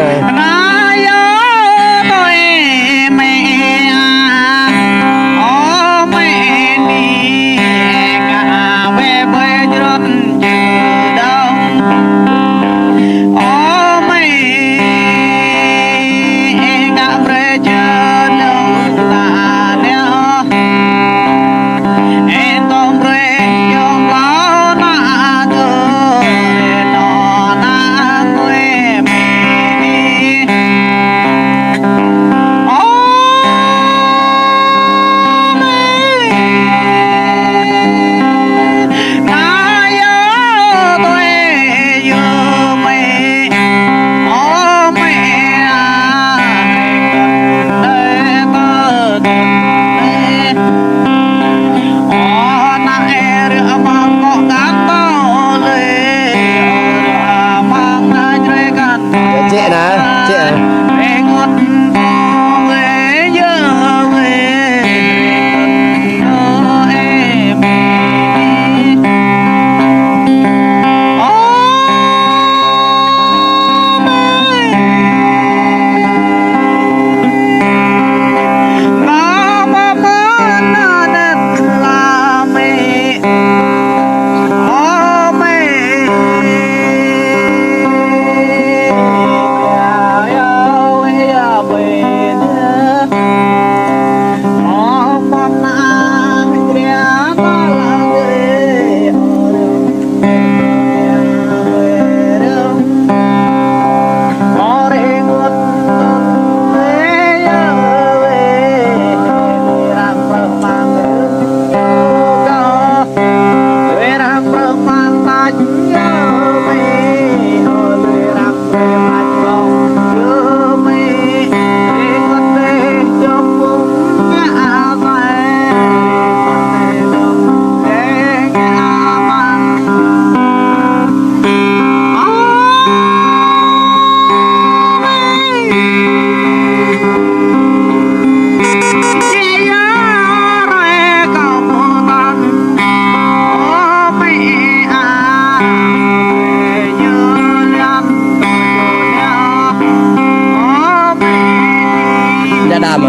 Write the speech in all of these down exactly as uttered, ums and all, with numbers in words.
Nă yơh tui mĕ a, ơ mĕ ni, ê kơ a wĕ bĕ jrŭn jơdơ̆ng. Ơ mĕ, ê kơ brơi jơdơ̆ng ta neh. Jĕ nă, jĕ nă. Jă đam.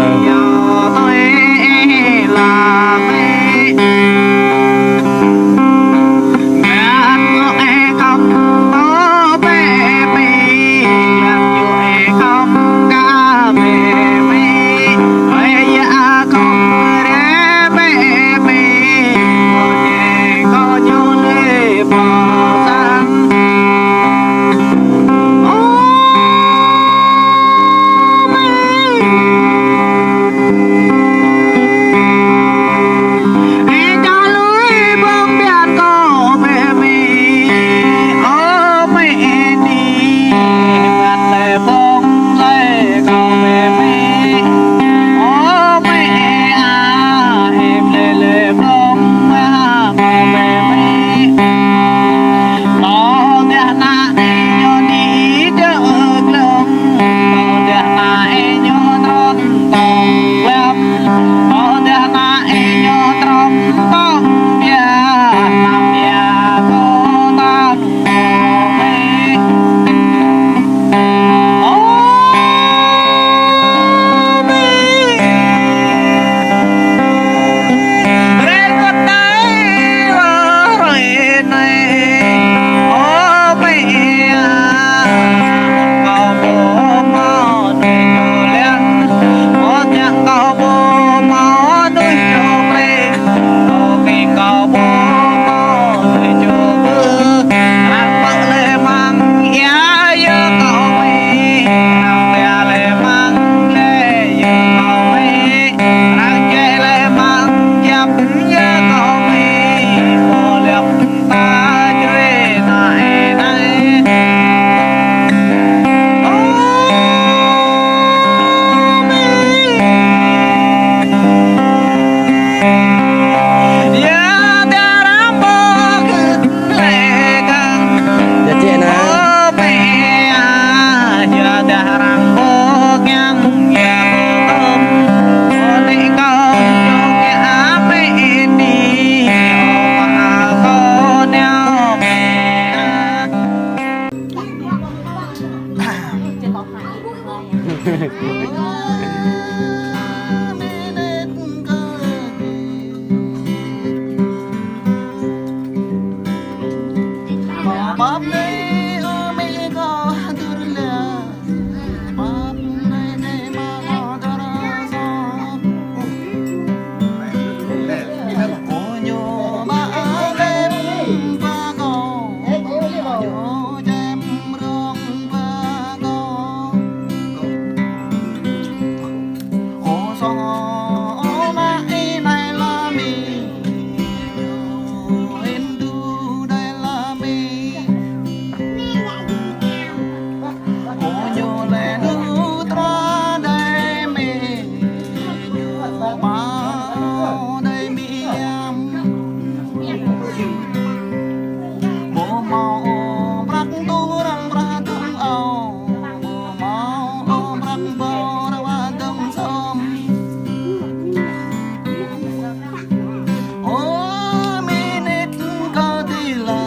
Ơ, mi nit kơ tila.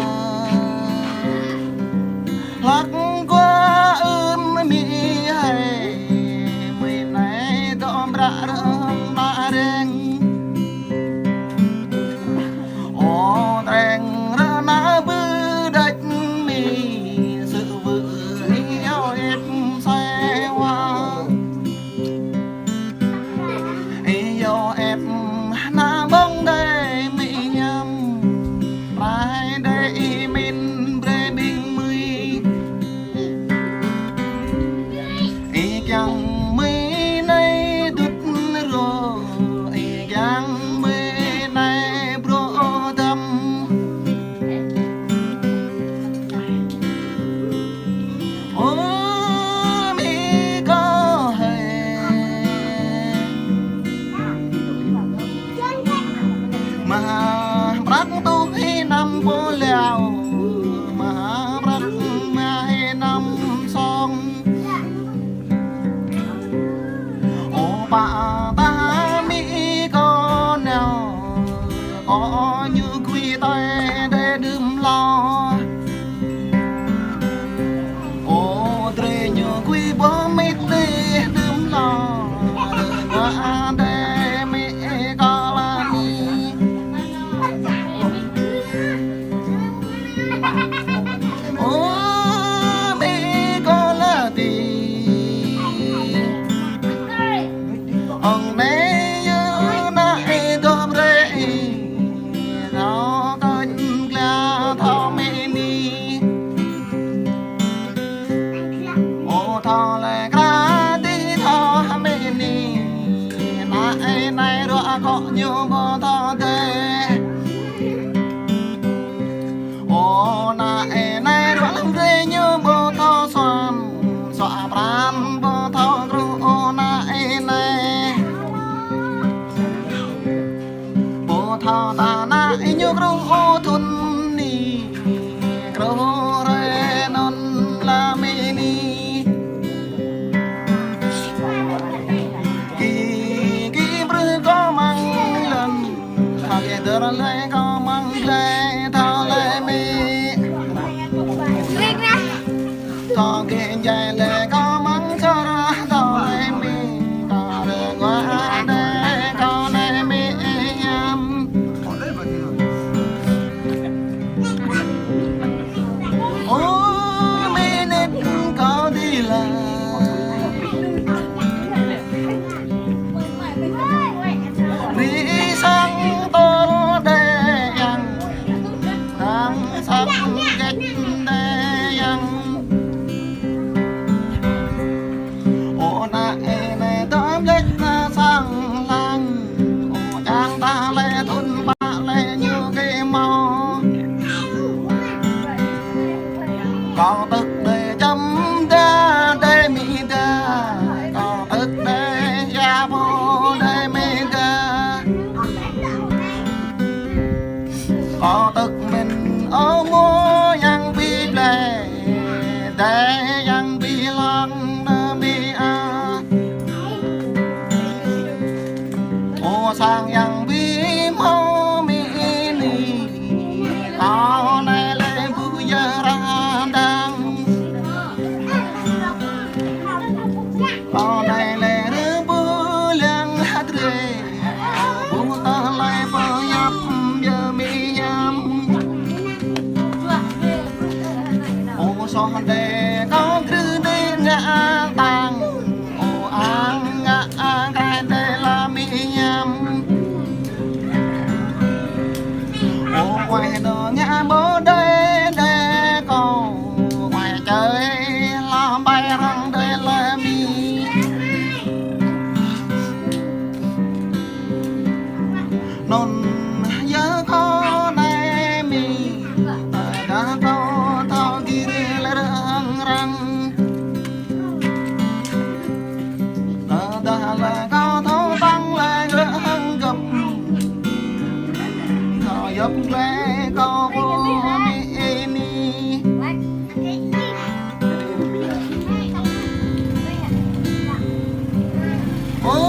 Hlak kua ưm mi hai. Mi nai dŏ mra rơm mă reng. Ơ, reng rơna bơ đăč mi. Sự vự hiao ep sai wa. Ơ, yua ep na ƀơ̆ng đe mi hiam, rai đe ih min brơi ƀing mui. Ơ, kiăng mui nai dŭt rô, ơ, kiăng mui nai brô dăm. Ơ, mi kơ hai. Mă prăk tuh hi năm pô leo. Mă prăk mă hi năm song. Ơ, pă ta mi kơ neo. Ơ, ñu gui tai đe đưm lo. Ơ, drơi ñu gui bơ mit đe đưm lo. Ngă đe mi kơ la ni. Ơ, mi kơ la ti. Ơ, nê yơ na ê dŏ brơi. Thâo kơč gla thâo mi ni. Ơ, thâo lĕ kra ti thâo mi ni. Na ê nai rŏ kŏ ñu bơ thâo đe. Ơ, na ê nai rŏ lăm rê ñu bơ thâo suan. Sua pran bơ thâo kru ơ na ê nai. Bơ thâo ta na ê ñu kru ơ thun ni. Kru rê non la mi ni. Ki, ki brư kơ măng lăn. Kâo anai lĕ rơbư̆ lăng hơdrơi, ƀu tơlơi pơhiăp yơh mĭ hiam. Ơ soh đe kâo grưh đe ngă tang, ơ ang ngă ang kai đe la mĭ hiam. Ơ wai nơ ngă ƀu đe đe kâo, wai čơi la bai răng đe la mĭ. Anŭn yơh kâo anai mĭ, tơdah kâo thâo gir lĕ răng răng. Tơdah lĕ kâo thâo tăng lĕ răng găp. Kâo yap lĕ kâo pô mĭ ni. Ơ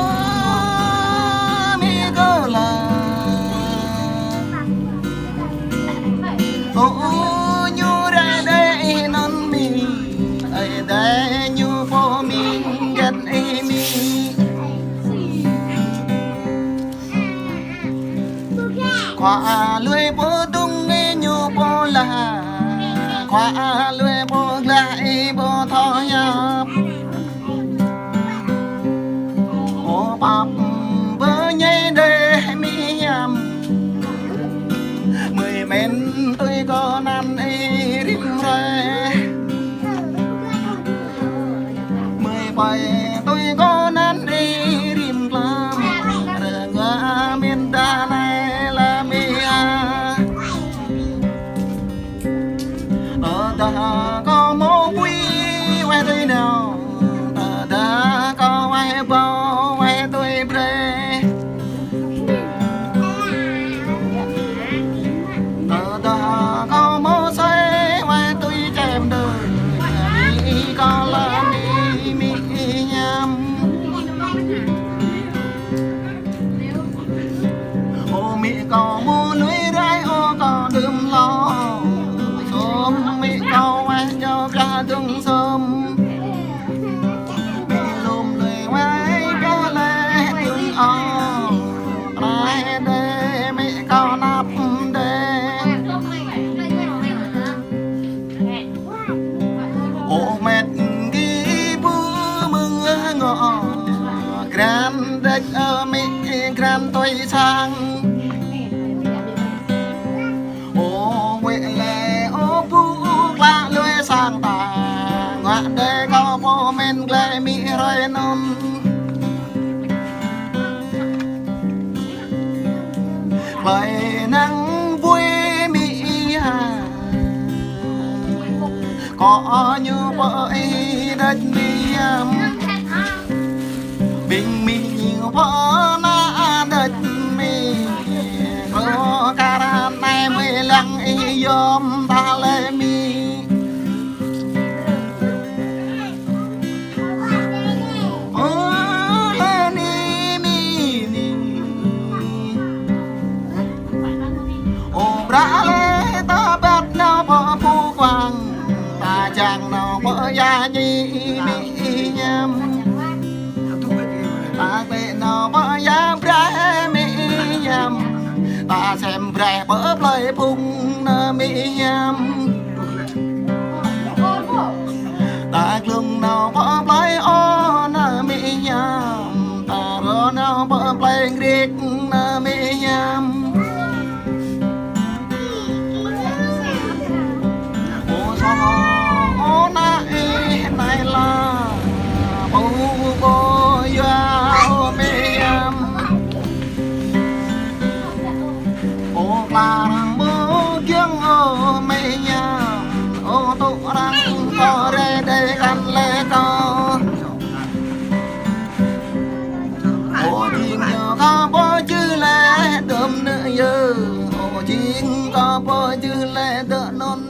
mĭ kâo lah. Ơ ñu rai đe ih anŭn mĭ. Ơi đe ñu pô mĭ gĕt ih mĭ. Khua lui pô dŭng ih ñu pô lah. Khua lui pô glah ih ƀu thâo hiăp. Ơ pap bơ ñai đe mĭ hiam. Mơi men tui kơ anăn ih rĭm hrơi. Mơi pai tui kơ anăn ih rĭm tlam. Rơngă men đa anai la mĭ ah. Tơdah kâo mơ̆ bui wai tui nao. Tơdah kâo wai ƀâo wai tui brơi. Tơdah kâo mơ̆ sai wai tui čem đơi. Mĭ kâo lah mĭ mĭ hiam. Ơ mĭ kâo mơ̆ lui rai ơ kâo đưm lo. Sum mĭ kâo wai jao blah dơ̆ng sum. Mĭ lum lui wai blah lĕ dơ̆ng ơ. Rai đe mĭ kâo năp đe. Ơ met gih ƀu mơ̆ng ngă. Gran đĕč ơ mĭ gran tui sang. Ơ wĕ lĕ ơ ƀu klă lui sang ta. Ngă đe kâo pô men glai mĭ hrơi anŭn. Ƀai năng bui mĭ ha. Kơ ñu pơ ih đĕč mĭ hiam. Ƀing mĭ ñu pơ ană đĕč mĭ. Kơ kar anai mơi lăng ih yom tah lĕ mĭ. Ơ lĕ ni mĭ ni. Ơ bră lĕ ta ƀăt nao pơ phu kuang. Ta čang nao pơ ya ñi mĭ hiam. Ta tĕ nao pơ ya brơi mĭ hiam. Ta sem brơi pơ plơi phung nao mĭ hiam. Ta glông nao pơ plơi ơ nao mĭ hiam. Ta rơ nao pơ plơi Grek nao mĭ hiam. Ơ soh ơ ană ih anai lah. Ƀu ƀu yua ơ mĭ hiam. Ơ kla arăng ƀu giŏng ơ mĭ hiam. Ơ tŭ arăng kơ rai đe kăn lĕ kơ. Ơ jing yơh kơ pô jưh lĕ đơm nơ yơh. Ơ jing kơ pô jưh lĕ đơ nŭn